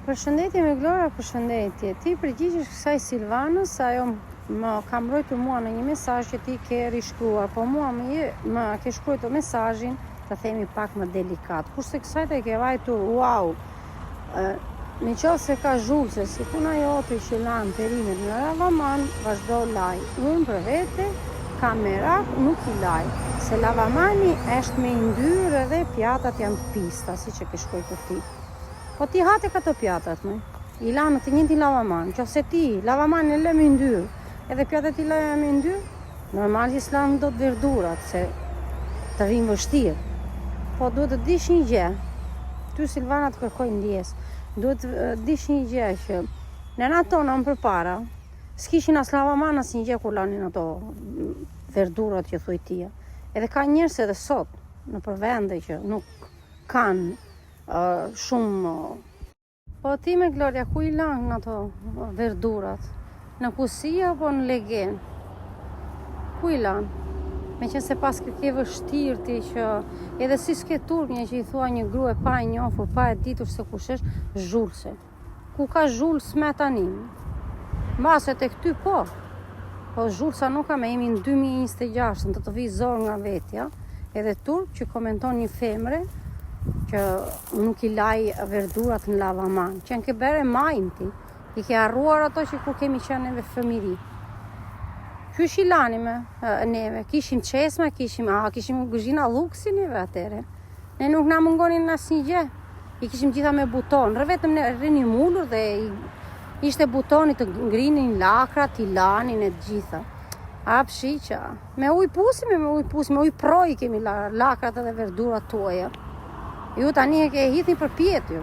Përshëndetje me Glora, përshëndetje. Ti përgjigjesh kësaj Silvanës, se ajo më ka mbrojtur mua në një mesazh që ti ke rishkruar, po mua më je, më ke shkruajtur mesazhin, të themi pak më delikat. Kurse kësaj të ke vajtur, wow. Në qoftë se ka zhulse si puna jote që lan perimet në lavaman, vazhdo laj. Unë për vete kam merak nuk i laj, se lavamani është me yndyrë edhe pjatat janë të pista, siç e ke shkruajtur ti. Po ti ha tek ato pjatat, më. I lan në të njëjtin lavaman. Qoftë se ti lavamanin e lë me yndyrë, edhe pjatat i lë me yndyrë, normal që s'lan dot verdurat, se të vinë vështirë. Po duhet të dish një gjë. Ty Silvana të kërkoj ndjesë. Duhet të dish një gjë që nënat tona më përpara s'kishin as lavaman as një gjë kur lanin ato verdurat që thuj ti. Edhe ka njerëz edhe sot nëpër vende që nuk kanë shumë Po ti me Gloria, ku i lan ato verdurat? Në kusi apo në legen? Ku i lan? Meqenëse paske ke vështirë ti që edhe si s'ke turp një që i thua një grue pa e njofur, pa e ditur se kush është, zhulse. Ku ka zhuls me tani? Mbase tek ty po. Po zhulsa nuk ka me jemi në 2026, të të vijë zor nga vetja, edhe turp që komenton një femre që nuk i laj verdurat në lavaman. Qenke bërë e majmë ti, i ke harruar ato që kur kemi qenë neve fëmijëri. Qysh i lanim neve, kishim çesma, kishim, a, kishim kuzhina luksi neve atëhere. Ne nuk na mungonin asnjë gjë. I kishim gjitha me buton, rë vetëm ne rrinim ulur dhe i, ishte butoni të ngrinin lakrat, i lanin e të gjitha. A pshiqa, me ujë pusim, me ujë pusim, me ujë prroi kemi la, lakrat edhe verdurat tuaja. Ju tani e ke hidhni përpjetë ju.